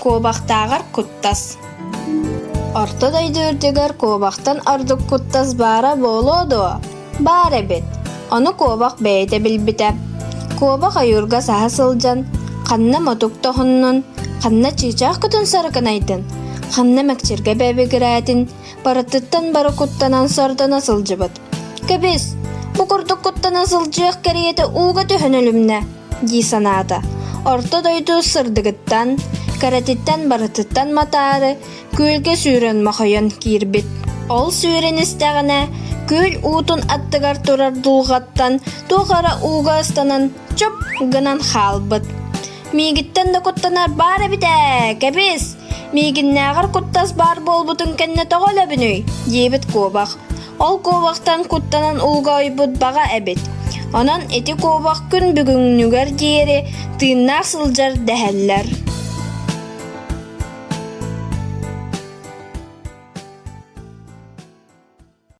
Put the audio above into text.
Куобахтааҕар куттас. Орто дойду үрдүгэр куобахтан ордук куттас баара буолуо дуо? Баар эбит. Ону куобах бэйэтэ билбитэ. Куобах ойуурга саһа сылдьан, ханна мутук тоһуннун, ханна чыычаах көтөн сарыкынайдын, ханна мэкчиргэ бэбигирээтин, барытыттан бары куттанан сордоно сылдьыбыт. Кэбис, бу курдук куттана сылдьыах кэриэтэ ууга түһэн өлүмнэ дии санаата. Орто дойду сырдыгыттан, кэрэтиттэн барытыттан матаары, күөлгэ сүүрэн мохойон киирбит. Ол сүүрэн истэҕинэ, күөл уутун аттыгар турар дулҕаттан туох эрэ ууга ыстанан чоп гынан хаалбыт. Миигиттэн да куттанар баар эбит ээ, кэбис! Миигиннээҕэр куттас баар буолбутун кэннэ тоҕо өлөбүнүй? диэбит куобах. Ол куобахтан куттанан ууга ойбут баҕа эбит. Онон ити куобах күн бүгүҥҥүгэр диэри тыыннаах сылдьар дэһэллэр.